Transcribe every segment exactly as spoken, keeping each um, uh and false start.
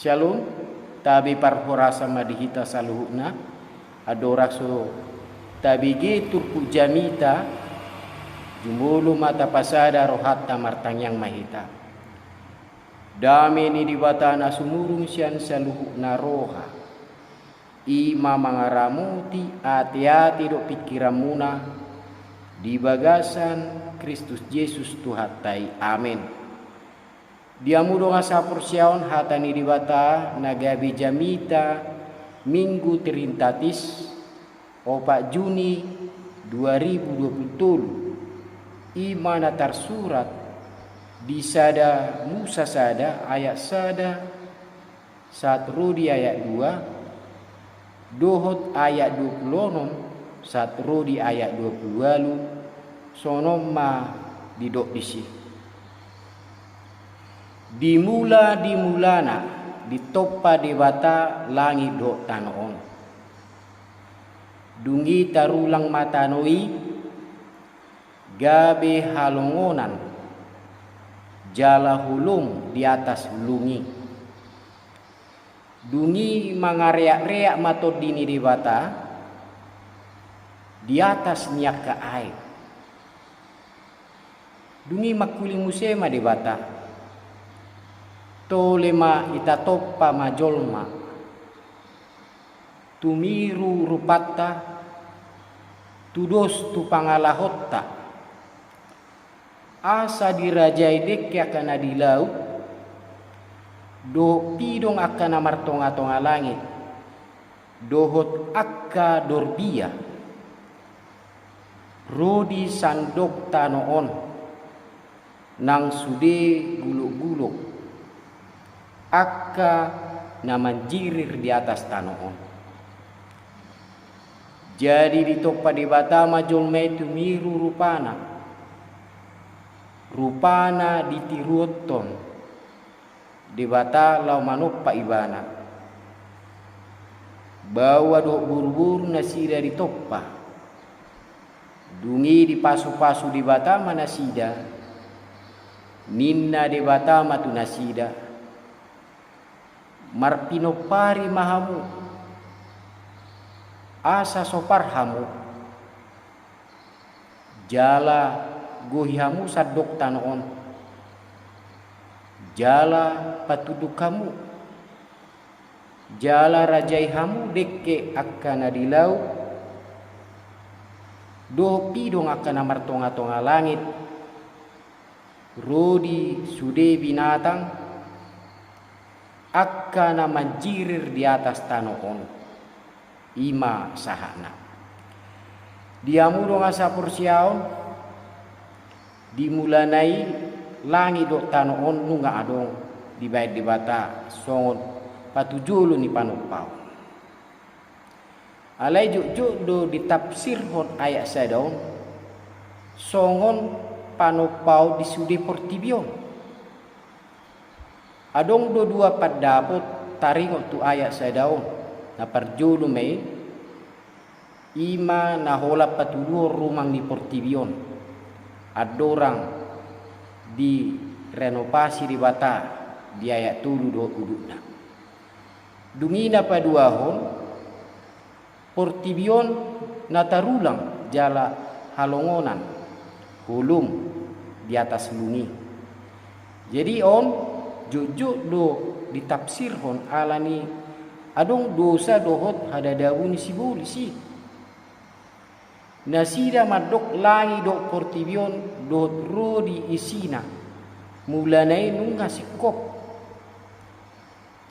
Syalom. Tabe parhorasan ma di hita saluhutna. Andorang so tabege turpuk jamita, jumolo ma tapasada rohanta, martangiang ma hita. Dame ni Debata na sumurung sian saluhutna roha, i ma mangaramoti ateate dohot pingkiranmuna di bagasan Kristus Jesus Tuhanta i. Amen. Di hamu dongan saporseaon, hata ni Debata na gabe jamita Minggu Trinitatis, opat Juni dua ribu dua puluh tolu, i ma na tarsurat di sada Musa sada ayat sada sahat ro di ayat dua, dohot ayat dua puluh onom sahat ro di ayat dua puluh ualu. Songon on ma didok disi: Di mula-di mulana ditompa Debata langit dohot tano on. Dung i tarulang ma tano i gabe halongonan jala holom di atas lung i. Dung i mangareak-reak ma Tondi ni Debata di atas ni angka aek. Dung i mangkuling muse ma Debata: Tole ma ita tompa ma jolma, tumiru rupanta, tudos tu pangalahonta, asa dirajai dengke angka na di laut, dohot pidong angka na martonga-tonga langit, dohot angka dorbia ro di sandok tano on, nang sude gulok-gulok, angka na manjirir di atas tano on. Jadi ditompa Debata ma jolma i tumiru rupana, rupana ditiruonhon Debata laho manompa ibana. Baoa dohot boru-boru nasida ditompa. Dung i dipasu-pasu Debata ma nasida. Ninna Debata ma tu nasida: Marpinompari ma hamu, asa sopar hamu, jala gohi hamu sandok tano on, jala patunduk hamu, jala rajai hamu dengke angka na di laut, dohot pidong angka na martonga-tonga langit, ro di sude binatang, angka na manjirir di atas tano on. I ma sahatna. Di hamu dongan saporseaon, di mulana i langit dohot tano on nunga adong dibaen Debata songon patujolo ni panompaon. Alai jotjot do ditafsirhon ayat sada on songon panompaon di sude portibi on. Adong do dua pandapot taringot tu ayat sada on. Na parjolo ma i, i ma na holan patuduhon rumang ni portibi on, andorang direnovasi Debata di ayat tolu dohot udutna. Dung i na paduahon, portibi on na tarulang jala halongonan, holom di atas lung i. Jadi on jotjot do ditafsirhon alani adong dosa dohot hadadabu ni sibolis i. Nasida mandok langit dohot portibi on dohot ro di isina, mulana i nunga singkop.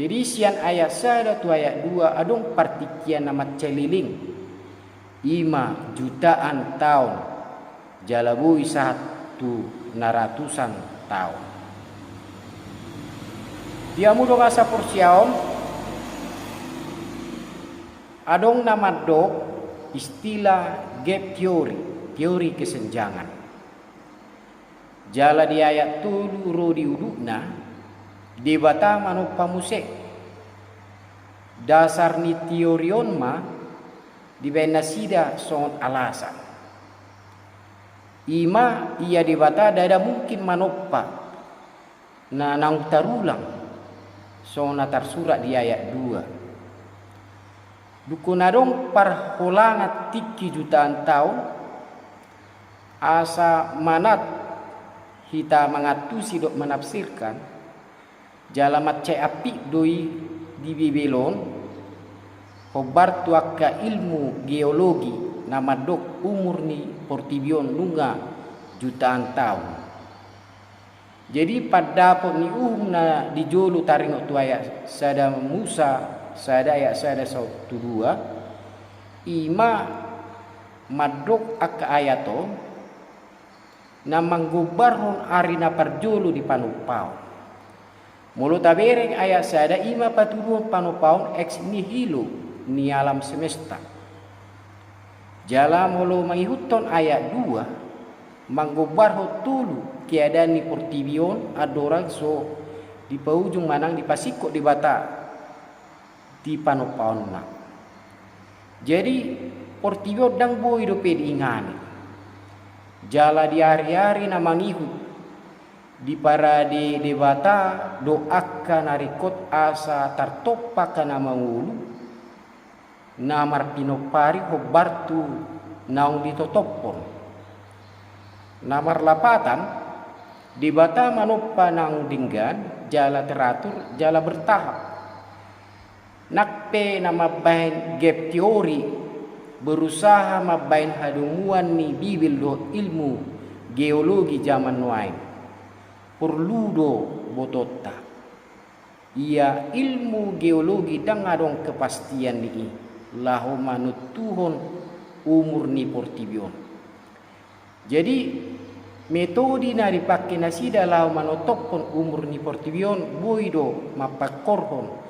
Jadi sian ayat sada tu ayat dua adong partingkian na mansai leleng, i ma jutaan taon, jala boi sahat tu na ratusan taon. Di hamu dongan saporseaon, adong na mandok istilah gap theory, teori kesenjangan. Jala di ayat tolu ro di udutna, Debata manompa muse. Dasar ni teori on ma dibaen nasida songon alasan. I ma ia Debata ndada mungkin manompa na naung tarulang, Songon na tarsurat di ayat dua. Dungkon adong parholangan tingki jutaan taon, asa manat hita mangantusi dohot manafsirkan, jala mansai ampit do i di Bibel on, hombar tu angka ilmu geologi na mandok umur ni portibi on nunga jutaan taon. Jadi, pandapot ni uhum na di jolo taringot tu ayat sada Musa, sada ayat sada sahat tu dua, i ma mandok angka ayat on, na manggombarhon ari na parjolo ni panompaon. Molo tabereng ayat sada, i ma patuduhon panompaon ex nihilo ni alam semesta. Jala molo mangihuthon ayat dua, manggombarhon tolu keadaan ni portibi on andorang so dipaujung manang dipasingkop Debata di panompaonna. Jadi, portibi on ndang boi dope diingani. Jala di ari-ari na mangihut, diparade Debata do angka na ringkot asa tartompa angka na mangolu, na marpinompar i hombar tu naung ditotophon. Na marlapatan, Debata manompa naung denggan, jala teratur, jala bertahap. Nang pe na mambahen gap teori, berusaha mambahen hadomuan ni Bibel dohot ilmu geologi jaman nuaeng, porlu do botoonta. Ia ilmu geologi ndang adong kepastian ni i laho manontuhon umur ni portibi on. Jadi, metode na dipangke nasida laho manontophon umur ni portibi on boi do mampangkorhon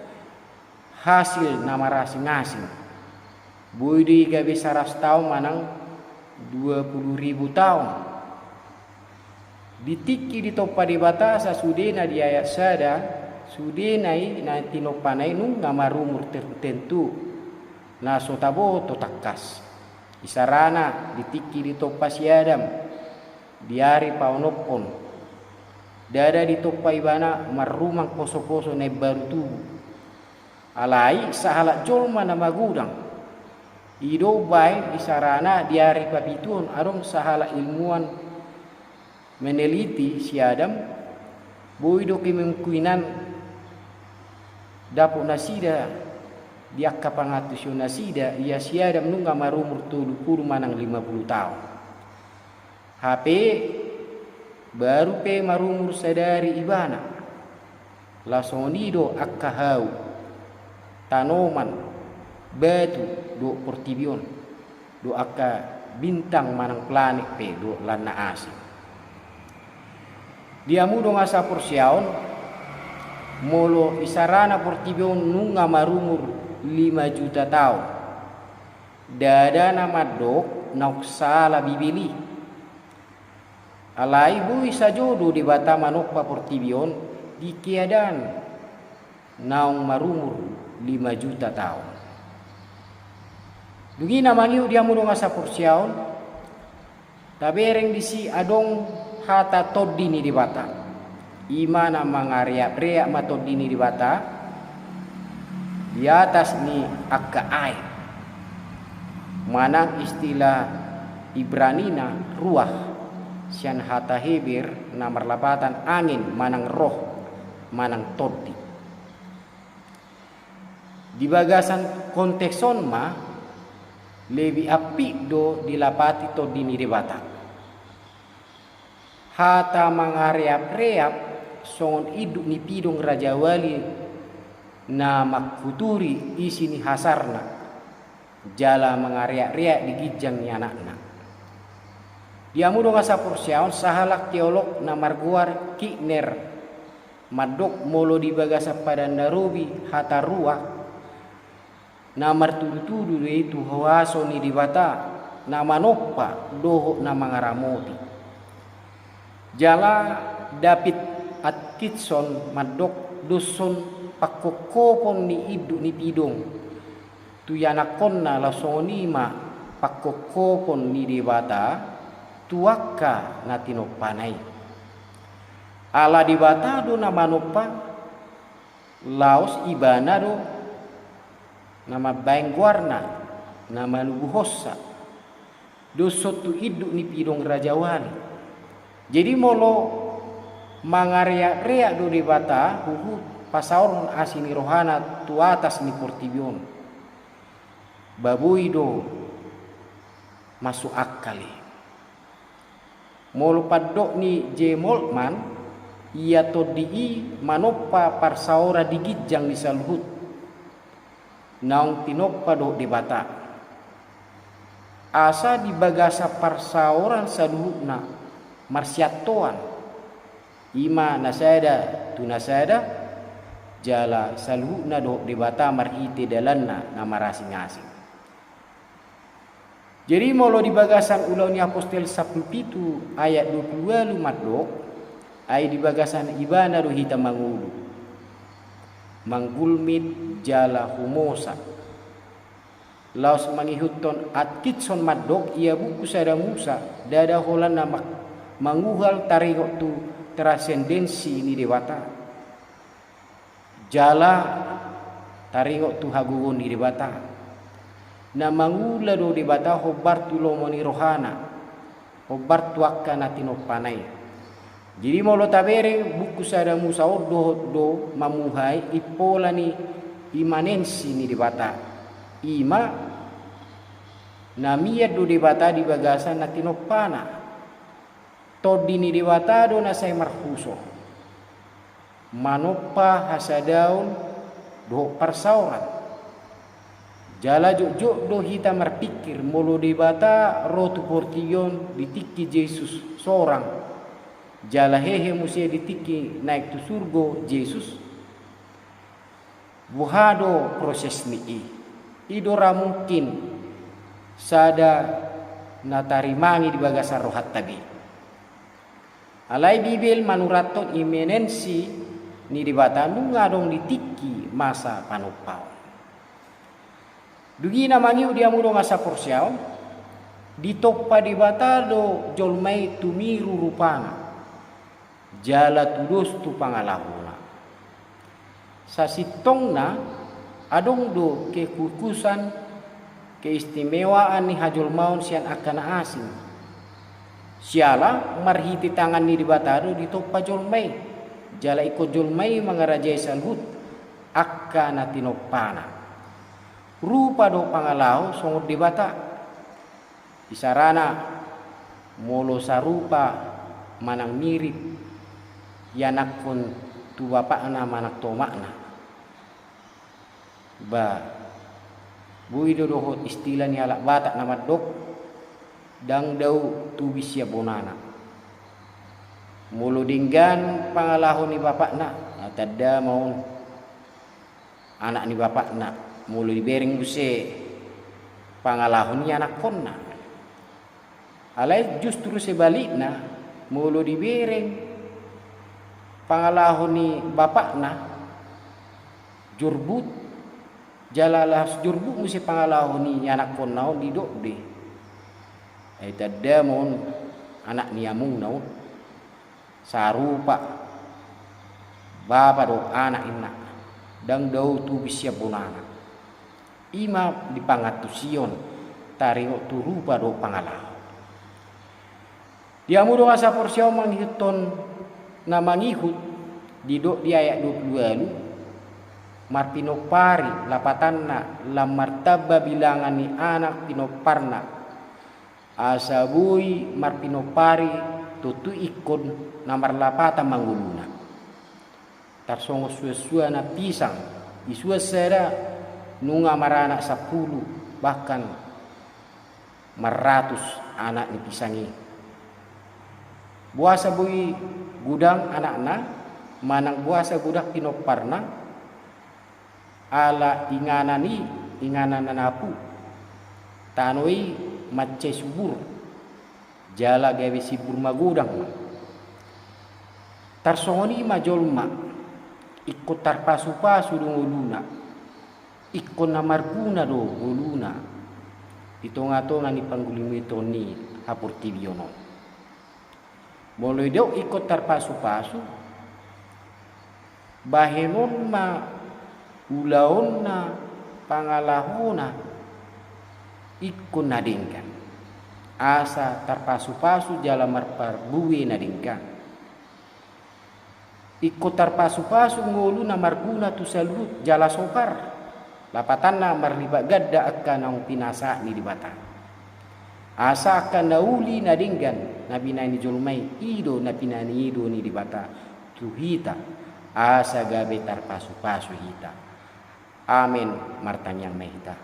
hasil na marasing-asing. Boi do i gabe saratus taon manang dua puluh ribu taon. Di tingki ditompa Debata sasudena di ayat sada, sudena i na tinompana i nunga marumur tertentu, na so taboto tangkas. Isarana di tingki ditompa si Adam di ari paonomhon, ndada ditompa ibana marrumang poso-poso na imbaru tubu. Alai sahalak jolma na magodang, i do umbahen isarana di ari papituhon adong sahalak ilmuwan meneliti si Adam, boi do kemungkinan dapot nasida di angka pangantusion nasida, ia si Adam nunga marumur tolu pulu manang lima pulu taon. Hape, baru pe marumur sadari ibana, laos songon i do angka hau, tanoman, batu, dohot portibi on, dohot angka bintang manang planet pe dohot lan na asing. Di hamu dongan saporseaon, molo isarana portibi on nunga marumur lima juta taon, ndada na mandok naung sala Bibel i. Alai boi sajo do Debata manompa portibi on di keadaan naung marumur lima juta taon. Dung i na mangihut di hamu dongan saporseaon, tabereng disi adong hata tondi ni Debata. I ma na mangareap-reap ma tondi ni Debata di atas ni angka aek. Manang istilah Ibranina ruah, sian hata Heber na marlapatan angin manang roh manang tondi. Di bagasan konteks on ma, lebih ampit do dilapati tondi ni Debata. Hata mangareap-reap songon induk ni pidong rajawali na mangkuturi isi ni hasarna, jala mangareap-reap di ginjang ni anakna. Di hamu dongan saporseaon, sahalak teolog na margoar Kigner mandok molo di bagasan Padan Na Robi hata ruah, na martudu-tudu do i tu huaso ni Debata na manompa dohot na mangaramoti. Jala David Atkinson mandok, doshon pangkophopon ni induk ni pidong tu ianakhonna laos songon i ma pangkophopon ni Debata tu angka na tinompana i. Ala Debata do na manompa, Laos ibana do na mambaen goarna, na manubuhonsa, doshon tu induk ni pidong rajawali. Jadi molo mangareak-reak do Debata huhut pasaorhon asi ni rohana tu atas ni portibi on, ba boi do masuk akal i. Molo pandok ni J. Moltmann, ia tondi i manompa parsaoran di ginjang ni saluhut naung tinompa dohot Debata. Asa di bagasan parsaoran saluhutna marsiantoan, i ma na sada tu na sada, jala saluhutna dohot Debata marhite dalanna na marasing-asing. Jadi molo di bagasan Ulaon ni Apostel sampulu pitu ayat dua pulu ualu mandok, ai di bagasan ibana do hita mangolu, manggulmit jala humosa. Laos mangihuthon Atkinson mandok, ia buku sada Musa, ndada holan na ma-, manguhal taringot tu transendensi ni Debata. Jala taringot tu hagogoon ni Debata. Na mangula do Debata hombar tu lomo ni rohana, hombar tu angka na tinompana i. Jadi molo tabereng buku sada Musa on dohot do mamuhai impola ni imanensi ni Debata. I ma na mian do Debata di bagasan na tinompana. Tondi ni Debata do na sai marhuso, manompa hasadaon dohot parsaoran. Jala jotjot do hita marpingkir, molo Debata ro tu portibi on di tingki Jesus sorang, jala hehe muse di tingki naek tu surgo Jesus, boha do proses ni i? I do ra mungkin sada na tarimangi di bagasan rohanta be. Alai Bibel manurathon imanensi ni Debata nunga adong di tingki masa panompaon. Dung i na mangihut di hamu dongan saporseaon, ditompa Debata do jolma i tumiru rupana, jala tudos tu pangalahona. Sasintongna adong do kekhususan, keistimewaan ni hajolmaon sian angka na asing. Siala marhite tangan ni Debata do ditompa jolma i, jala ingkon jolma i mangarajai saluhut angka na tinompana. Rupa do pangalaho songon Debata. Isarana, molo sarupa manang mirip ianakhon tu bapakna manang tu omakna. Ba, boi do dohot istilah ni halak Batak na mandok, ndang dao tubis sian bonana. Molo denggan pangalaho ni bapakna, na tanda ma on anak ni bapakna, molo dibereng muse pangalaho ni anakhonna. Alai justru sebalikna, molo dibereng pangalaho ni bapakna jorbut, jala laos jorbut muse pangalaho ni anakhonna on, didok be, ai tanda ma on anak ni amongna on. Sarupa bapa dohot anak inna, ndang dao tubis sian bonana. I ma di pangantusion taringot tu rupa dohot pangalaho. Di hamu dongan saporseaon mangihuthon na mangihut, didok di ayat dua pulu ualu, marpinompari lapatanna lam martamba bilangan ni anak pinomparna. Asa boi marpinompari tontu ingkon na marlapatan ma ngoluna. Tarsongon suansuanna pisang, isuan sada nunga maranak sampulu, bahkan marratus anak ni pisang i. Boasa boi godang anakna, manang boasa godang pinomparna, ala inganan i inganan na napu, tano i mansai subur, jala gabe simbur magodang ma. Tarsongon i ma jolma, ingkon tarpasupasu do ngoluna, ingkon na marguna do ngoluna di tongatonga ni panggulmiton ni haportibion on. Molo didok ingkon tarpasupasu, Bahenon ma ulaonna, pangalahona ingkon na denggan, asa tarpasupasu jala marparbue na denggan. Ingkon tarpasupasu ngolu na marguna tu saluhut jala sohar, lapatanna marlipat ganda angka naung pinasahat ni Debata. Asa angka na uli na denggan na binahen ni jolma i, i do na pinangido ni Debata tu hita, asa gabe tarpasupasu hita. Amen. Martangiang ma hita.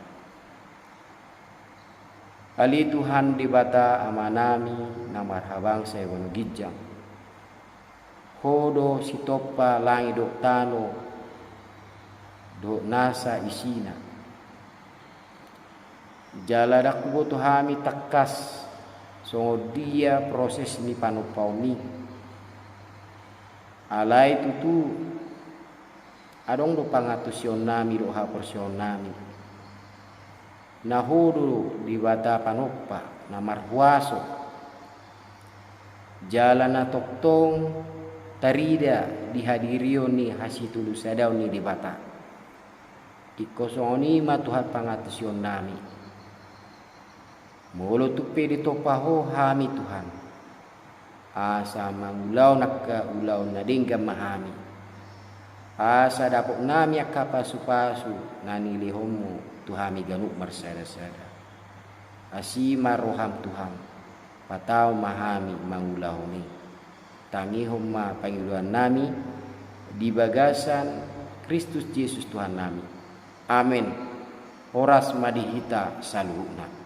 Ale Tuhan Debata Amanami na marhabangsa i bahen ginjang, Ho do sitompa langit dohot tano dohot nasa isina. Jala ndang huboto hami tangkas songon dia proses ni panompaon i. Alai tutu adong do pangantusionnami dohot haporseaonnami. Na Ho do Debata panompa na marhuaso, jala na tongtong tarida di hadirion ni hasitolusadaon ni Debata. Ingkon songon i ma Tuhan pangantusionnami. Molo tung pe ditompa Ho hami Tuhan, asa mangulahon angka ulaon na denggan ma hami, asa dapotnami angka pasupasu na nilehonmu tu hami ganup marsadasada. Asi ma roham Tuhan, patau ma hami mangulahon i. Tangihon ma pangidoannami di bagasan Kristus Jesus Tuhannami. Amen. Horas ma di hita saluhutna.